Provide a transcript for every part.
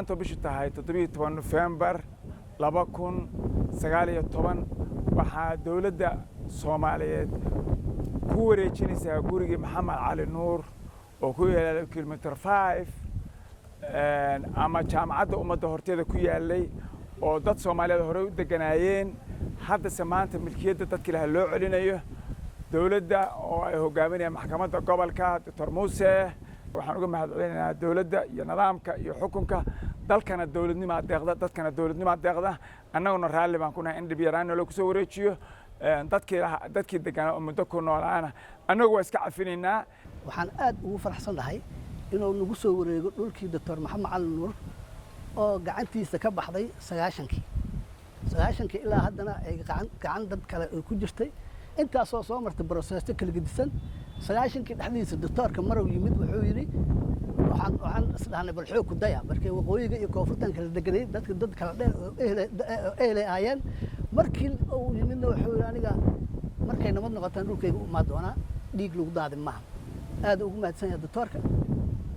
Maanta bishu tahay 17 Nofembar 2019, waxaa dowladda Soomaaliyeed ku wareejinaysaa gurigii Maxamed Cali Nuur oo ku yaala kilometer 5 ama Jaamacadda Ummadda horteeda ku yaalay, oo dad Soomaaliyeed horey u deganaayeen. Haddase maanta milkiyadda dadki laha loo celinayo dowladda oo ay hogaaminayaan maxkamadda gobolka, Doctor Muuse. Waxaan uga mahad celinaynaa dowladda iyo nidaamka iyo xukunka dalkana. Dowladnimaa deeqda, dadkana dowladnimaa deeqda. Annaguna raalli baan ku nahay in dhib yaraan nolo kusoo wareejiyo. Dadkii deganaa oo muddo ku noolaana annagu waa iska cafinaynaa. Waxaan aad ugu faraxsannahay inuu nagu soo wareego dhulkii Doctor Maxamed Cali Nuur oo gacantiisa ka baxday 90-kii. 90-kii ilaa haddana ay gacan dad kale ay ku jirtay, intaasoo soo martay process-yo kala gedisan. 90-kii dhexdiisa doctoorka marow yimid, wuxuu yidhi waxaan isdhahnay bal xoog ku daya. Markii waqooyiga iyo koonfurtan kala deganay, dadka dad kala dheer oo ehelay ahaayeen. Markii uu yimidna wuxuu yidhi, aniga markay nabad noqotaan dhulkayga u imaan doonaa, dhiig lagu daadin maaha. Aad ugu mahadsan yahay doctoorka.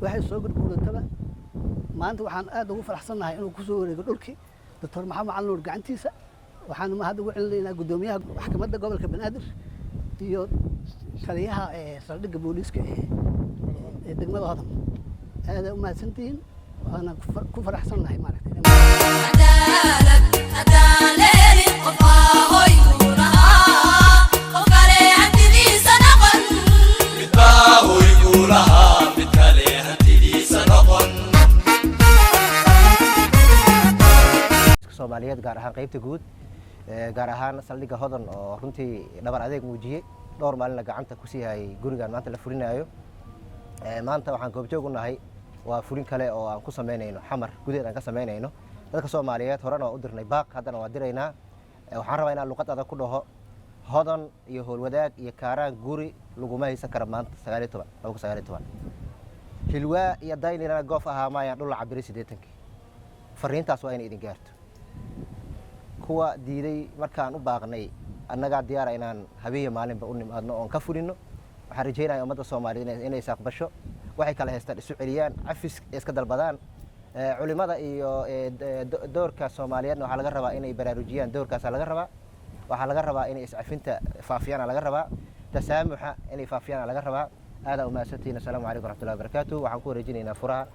Waxay soo gurguurataba, maanta waxaan aad ugu faraxsannahay inuu ku soo wareego dhulkii Doctor Maxamed Cali Nuur gacantiisa. Waxaan mahad ugu celinaynaa guddoomiyaha maxkamadda gobolka Banaadir iyo taliyaha saldhigga booliiska ee degmada Hodan. Aad u mahadsantihiin, waana ku faraxsannahay maaragtay. Cadaalad haddaan la helin, qofaa hoy lahaa, qof kale hantidiisa noqon. Midbaa hoygu lahaa, mid kale hantidiisa noqon. Soomaaliyeed, gaar ahaan qaybta guud, gaar ahaan saldhigga Hodan, oo runtii dhabar adeeg muujiyey, dhowr maalinna gacanta kusii hayay gurigan maanta la fulinaayo. Maanta waxaan goobjoog u nahay waa fulin kale oo aan ku samaynayno Xamar gudaheed aan ka samaynayno. Dadka Soomaaliyeed horena waa u dirnay baaq, haddana waa diraynaa. Waxaan rabaa inaan luqad adag ku dhaho: Hodan iyo Howlwadaag iyo Kaaraan guri laguma haysan kara maanta 19, 2019. Hilwaa iyo Daynilana goof ahaa maayaan dhul la cabiray 80-kii. Fariintaas waa inay idin gaarto. Kuwa diiday markaan u baaqnay, annagaa diyaara inaan habeenya maalinba u nimaadno oon ka fulino. Waxaan rajeynaya ummadda Soomaaliyeed inay isaqbasho, waxay kala haystaan isu celiyaan, cafis iska dalbadaan. Culimada iyo doorka Soomaaliyeedna waxaa laga rabaa inay baraarujiyaan. Doorkaasaa laga rabaa. Waxaa laga rabaa inay iscafinta faafiyaan, laga rabaa tasaamuxa inay faafiyaan laga rabaa. Aadaa umahadsantihiin. Assalaamu calaykum waraxmatullahi wabarakaatu. Waxaan ku wareejinaynaa furaha.